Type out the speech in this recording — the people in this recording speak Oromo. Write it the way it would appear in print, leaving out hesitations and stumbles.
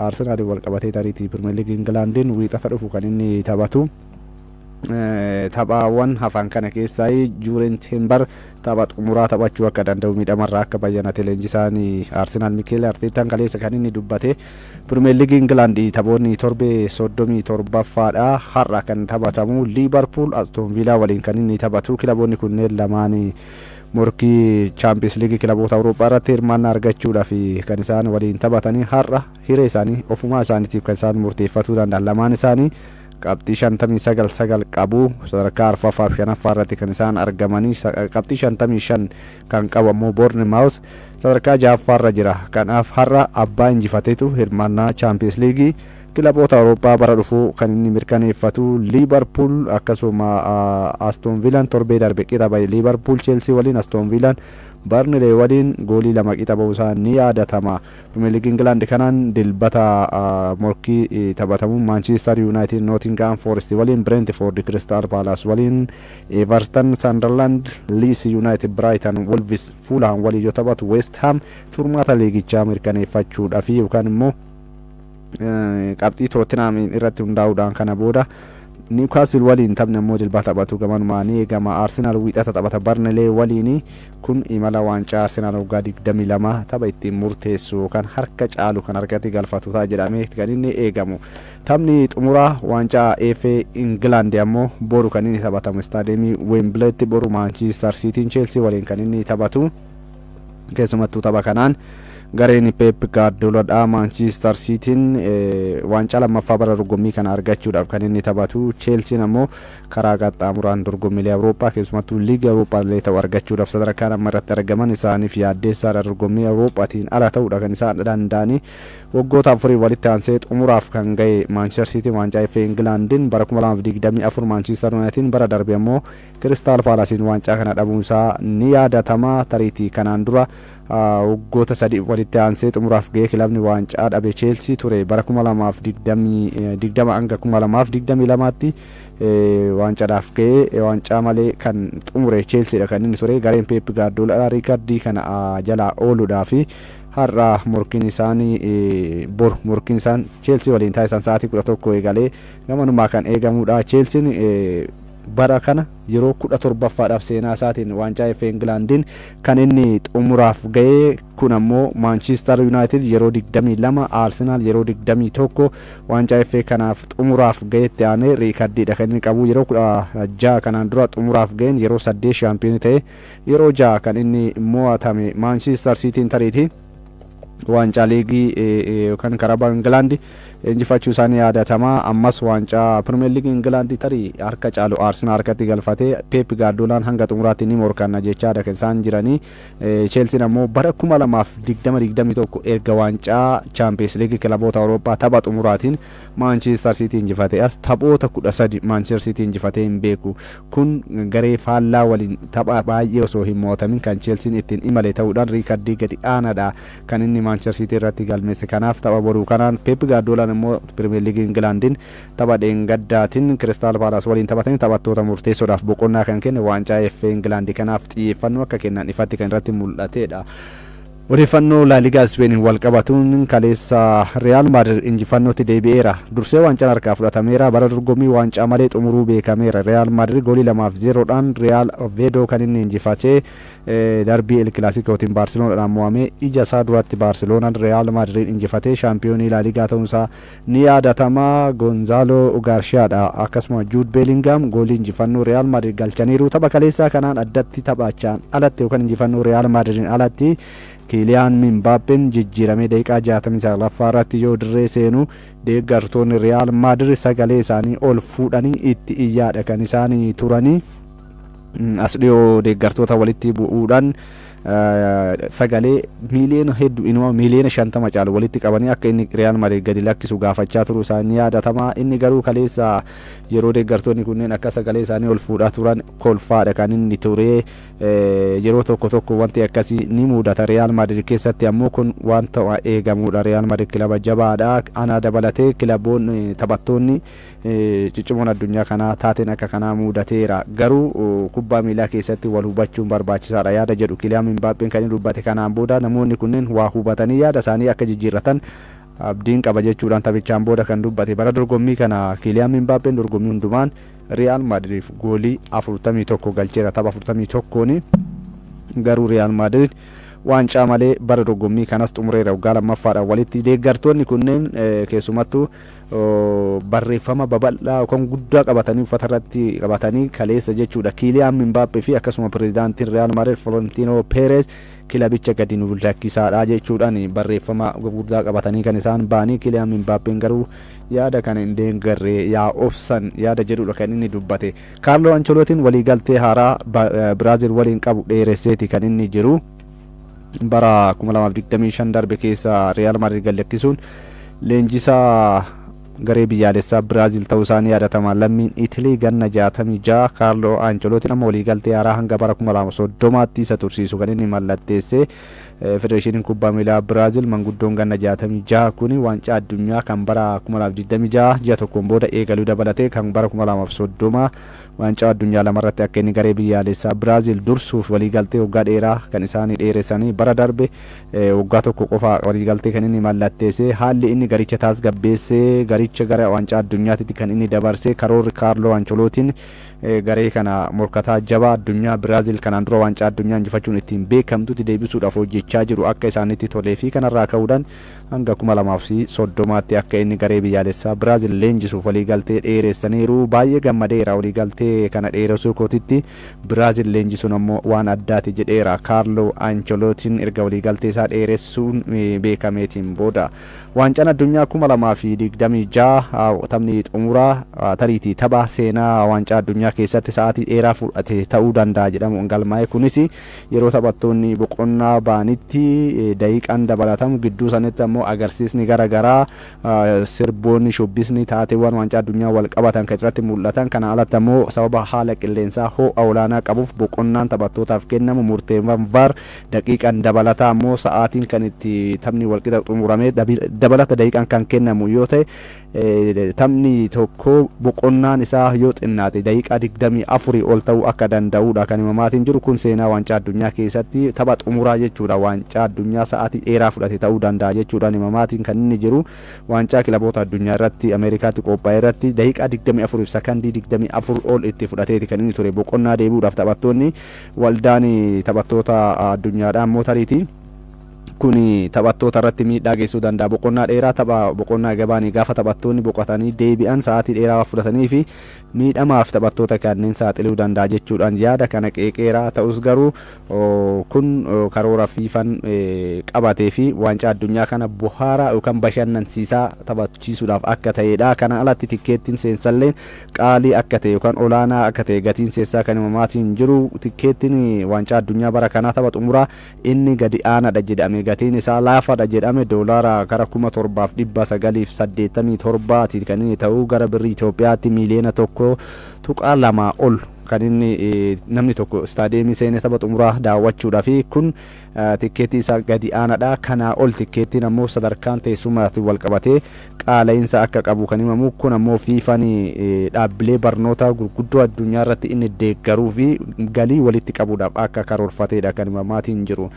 Arsenaaliin wal qabatee tariitii Pirimeer Liigii Ingilaandiin wiixata dhufu kan inni taphatu. Taphaawwan hafan kana keessaa Juureen Teembar tapha xumuraa taphachuu akka danda'u miidhamarraa akka bayyanate leenjisaan Arsenaal Mikeel Arteetaan kaleessa kan inni dubbate. Pirimeer Liigii Ingilaandii taphoonni torbee 37ffaadha har'a kan taphatamu Liibarpuul Aston Viilaa waliin kan inni taphatu. Kilaboonni kunneen lamaan morkii Chaampiyoons Liigii kilaboota Awurooppaa irratti hirmaannaa argachuudhaaf kan isaan waliin taphatanii har'a hiree isaanii ofumaa isaaniitiif kan isaan murteeffatuu danda'an. Lamaan isaanii qabxii 59 9 qabu, sadarkaa arfaffaa fi shanaffaa irratti kan isaan argamanii. Qabxii 55 kan qabu ammoo Bournemouth sadarkaa ja'affaarra jira. Kanaaf har'a abbaa injifateetu hirmaannaa Chaampiyoons Liigii kilaboota Awurooppaa bara dhufuu kan inni mirkaneeffatu. Liibarpuul akkasuma Aston Villaan torbee darbe qixa bahe. Liibarpuul Cheelsii waliin, Aston Villaan Barnilee waliin goolii 2 qixa ba'uusaa ni yaadatama. Pirimeer Liigii Ingilaand kanaan dilbata morkii taphatamu Maanchiistar Yuunaayitid Nootingaam Foorest waliin, Brentford Kiristaal Paalaas waliin, Everton Sunderland, Leeds Yuunaayitid Brighton, Wolves Fulham waliin yoo taphatu, West Ham furmaata liigichaa mirkaneeffachuudhaaf yookaan immoo qabxii Tootinhaam irratti hundaa'uudhaan kana booda Niwkaastil waliin taphni ammoo dilbata taphatu gamanumaa ni eegama. Arsenaal wiixata taphata Barnelee waliin. Kun imala waancaa Arsenaal waggaa 22 tapha ittiin murteessu yookaan harka caalu kan harkatti galfatu ta'a jedhamee kan inni eegamu. Taphni xumuraa waancaa FA Ingilaand ammoo boru kan inni taphatamu istaadiyeemii Wembileetti, boru Maanchiistar Siitiin Cheelsii waliin kan inni taphatu. Keessumattuu tapha kanaan gareen Pep Gaardioladha Maanchiistar Siitiin waancaa lammaffaa bara dorgommii kana argachuudhaaf kan inni taphatu. Cheelsiin ammoo karaa qaxxaamuraan dorgommiilee Awurooppaa, keessumattuu liigii Awurooppaa illee ta'u argachuudhaaf sadarkaan amma irratti argaman isaaniif yaaddeessaadha. Dorgommii Awurooppaatiin ala ta'uudha kan isaan danda'anii. Waggoota 4 walitti aansee xumuraaf kan ga'e Maanchiistar Siitiin waancaa FA Ingilaandiin bara 2024 Maanchiistar Yuunaayitid, bara darbe ammoo Kiristaal Paalaasiin waancaa kana dhabuunsaa ni yaadatama. Tariitii kanaan dura waggoota 3 walitti aansee xumuraaf ga'ee kilabni waancaa dhabe Cheelsii ture. Bara 2020 hanga 2022tti waancaadhaaf ga'ee waancaa malee kan xumure Cheelsiidha kan inni ture. Gareen Peep Gaardiola riikardii kana jalaa ooluudhaa fi har'a morkiin isaanii, bor morkiin isaan Cheelsii waliin taasisan sa'aatii 11 eegalee gamanumaa kan eegamudha. Cheelsiin bara kana yeroo 17ffaadhaaf seenaa isaatiin waancaa FA Ingilaandiin kan inni xumuraaf ga'e. Kun ammoo Maanchiistar Yuunaayitid yeroo 22, Arsenaal yeroo 21 waancaa FA kanaaf xumuraaf ga'etti aanee riikardiidha kan inni qabu. Yeroo 16 kanaan dura xumuraaf ga'een yeroo 8 shaampiyoonii ta'e, yeroo 6 kan inni mo'atame. Maanchiistar Siitiin tariitii waancaa liigii yookaan Karabaa Ingilaandi injifachuu isaanii yaadatama. Ammas waancaa Pirimeer Liigii Ingilaandi tarii harka caalu Arsenaal harkatti galfatee Peep Gaardoolaan hanga xumuraatti ni morkanna jechaadha kan isaan jiranii. Cheelsiin ammoo bara 2020-21 erga waancaa Chaampiyoons Liigii kilaboota Awurooppaa tapha xumuraatiin Maanchiistar Siitii injifate as taphoota 13 Maanchiistar Siitii injifatee hin beeku. Kun garee faallaa waliin tapha baay'ee osoo hin mo'atamin kan Cheelsiin ittiin imale ta'uudhaan riikardii gadi aanaadha kan inni Maanchiistar Siitii irratti galmeesse. Kanaaf tapha boruu kanaan Peep Gaardoolaan immoo Pirimeer Liigii Ingilaandiin tapha dheengaddaatiin Kiristaal Paalaas waliin taphatanii taphattoota murteessoodhaaf boqonnaa kan kenne waancaa FA Ingilaandii kanaaf xiyyeeffannoo akka kennan ifatti kan irratti mul'atedha. Odeeffannoo Laaligaa Ispeeniin wal qabatuun kaleessa Riyaal Maadrid injifannootti deebi'eera. Dursee waancaan harkaa fudhatameera. Bara dorgommii waancaa malee xumuruu beekameera. Riyaal Maadrid goolii 2-0dhaan Riyaal Oveedoo kan inni injifatee. Darbii El Kilasikootiin Baarseloonaadhaan mo'amee ija isaa duratti Baarseloonaan Riyaal Maadrid injifatee shaampiyoonii Laaligaa ta'uunsaa ni yaadatama. Gonzaalo Gaarshiyaadha akkasuma Juud Beelingaam goolii injifannoo Riyaal Maadrid galchaniiru. Tapha kaleessaa kanaan addatti taphachaan alatti yookaan injifannoo Riyaal Maadridiin alatti Kiiliyaan Mimbaappeen jijjiiramee daqiiqaa 69ffaa irratti yoo dirree seenu deeggartoonni Riyaal Maadrid sagalee isaanii ol fuudhanii itti iyyaadha kan isaan turanii. As dhiyoo deeggartoota walitti bu'uudhaan sagalee miiliyoona hedduu, inuma miiliyoona 50 caalu walitti qabanii akka inni Riyaal Maadrid gadi lakkisu gaafachaa turuu isaa ni yaadatama. Inni garuu kaleessa yeroo deeggartoonni kunneen akka sagalee isaanii ol fuudhaa turan kolfaadha kan inni ture. Yeroo tokko tokko wanti akkasii ni mudata. Riyaal Maadrid keessatti ammoo kun wanta eegamudha. Riyaal Maadrid kilaba jabaadha. Ana dabalatee kilaboonni taphattoonni ciccimoon addunyaa kanaa taateen akka kanaa mudateera. Garuu kubbaa miilaa keessatti wal hubachuun barbaachisaadha yaada jedhu Kiliyaan Mimbaappeen kan inni dubbate. Kanaan booda namoonni kunneen waa hubatanii yaada isaanii akka jijjiirratan Abdiin qaba jechuudhaan taphichaan booda kan dubbate. Bara dorgommii kana Kiiliyaan Imbaappeen dorgommii hundumaan Riyaal Maadriif goolii 41 galcheera, tapha 41n. Garuu Riyaal Maadriid waancaa malee bara dorgommii kanas xumureera waggaa lammaffaadhaan walitti. Deeggartoonni kunneen keessumattuu barreeffama babal'aa yookaan guddaa qabatanii, uffata irratti qabatanii kaleessa jechuudha, Kiiliyaan Imbaappee fi akkasuma pirezidaantiin Riyaal Maadriid Florentino Perez kilabicha gadi nu lakkisaadha jechuudhaan barreeffama gurguddaa qabatanii kan isaan ba'anii. Kiiliyaan Imbaappeen garuu yaada kana hin deeggarre, yaa obsan yaada jedhudha kan inni dubbate. Kaarloo Ancelootiin waliigaltee haaraa Biraazil waliin qabu dheeresseeti kan inni jiru. Bara 2025 darbe keessa Riyaal Maadriid gad lakkisuun leenjisaa garee biyyaalessaa Biraazil ta'uu isaanii yaadatama. Lammiin Itilii ganna 66 Kaarloo Ancelootiin amma waliigaltee haaraa hanga bara 2030tti isa tursiisu kan inni mallatteesse. Federeeshiniin kubbaa miilaa Biraazil manguddoon ganna 66 kuni waancaa addunyaa kan bara 2026 ji'a tokkoon booda eegaluu dabalatee kan bara 2030 waancaa addunyaa lamarratti akka inni garee biyyaalessaa Biraazil dursuuf waliigaltee waggaa dheeraa kan isaanii dheeressanii. Bara darbe waggaa tokko qofa waliigaltee kan inni mallatteesse. Haalli inni garicha taasgabbeessee garicha gara waancaa addunyaatitti kan inni dabarse, karoorri Kaarloo Ancelootiin garee kana morkataa jabaa addunyaa Biraazil kanaan dura waancaa addunyaa injifachuun ittiin beekamtutti deebisuudhaaf hojjechaa jiru akka isaanitti tolee fi kanarraa ka'uudhaan hanga 2030tti akka inni garee biyyaalessaa Biraazil leenjisuuf waliigaltee dheeressaniiru. Baay'ee gammadeera waliigaltee kana dheeressuu kootitti, Biraazil leenjisuun ammoo waan addaati jedheera Kaarloo Ancelootiin erga waliigaltee isaa dheeressuun beekameetiin booda. Waancaan addunyaa 2026 taphni xumuraa tariitii tapha seenaa waancaa addunyaa keessatti sa'aatii dheeraa fudhate ta'uu danda'a jedhamuun galmaa'e. Kunis yeroo taphattoonni boqonnaa ba'anitti daqiiqaan dabalatamu, gidduu sanitti ammoo agarsiisni gara garaa, sirboonni, shubbisni, taateewwan waancaa addunyaa wal qabatan kan irratti mul'atan. Kana alatti ammoo sababa haala qilleensaa ho'a olaanaa qabuuf boqonnaan taphattootaaf kennamu, murteewwan VAR, daqiiqaan dabalataa ammoo sa'aatiin kan itti taphni walqixa xumuramee dabalata daqiiqaan kan kennamu yoo ta'e, taphni tokko boqonnaan isaa yoo xinnaate daqiiqaa 24 ol ta'uu akka danda'udha kan himamaatiin jiru. Kun seenaa waancaa addunyaa keessatti tapha xumuraa jechuudha waancaa addunyaa sa'aatii dheeraa fudhate ta'uu danda'a jechuudhaan himamaatiin kan inni jiru. Waancaa kilaboota addunyaa irratti Ameerikaatti qophaa'e irratti daqiiqaa 24 fi sakandii 24 ol itti fudhateeti kan inni ture boqonnaa deebi'uudhaaf taphattoonni. Waldaan taphattoota addunyaadhaa immoo tariitii kun taphattoota irratti miidhaa geessuu danda'a. Boqonnaa dheeraa tapha boqonnaa gabaanii gaafa taphattoonni boqotanii deebi'an sa'aatii dheeraa fudhatanii fi miidhamaaf taphattoota kanneen saaxiluu danda'a jechuudhaan yaada kana qeeqeera. Ta'us garuu kun karoora fiifan qabatee fi waancaa addunyaa kana bohaaraa yookaan bashannansiisaa taphachiisuudhaaf akka ta'edha. Kana alatti tikkeettiin seensallee qaalii akka ta'e yookaan olaanaa akka ta'e gatiin seensaa kan himamaatiin jiru. Tikkeettiin waancaa addunyaa bara kanaa tapha xumuraa inni gadi aanaadha jedhame, gatiin isaa laafaadha jedhame, doolaara gara 7,987ti kan inni ta'u. Gara birrii Itoophiyaatti miiliyoona 1.2 ol kan inni namni tokko istaadiyeemii seenee tapha xumuraa daawwachuudhaa fi kun tikkeettii isaa gadi aanaadha. Kanaa ol tikkeettiin ammoo sadarkaan teessumaatiin wal qabatee qaala'insa akka qabu kan himamu. Kun ammoo fiifaan dhaabbilee barnoota gurguddoo addunyaa irratti inni deeggaruu fi galii walitti qabuudhaaf akka karoorfateedha kan himamaatiin jiru.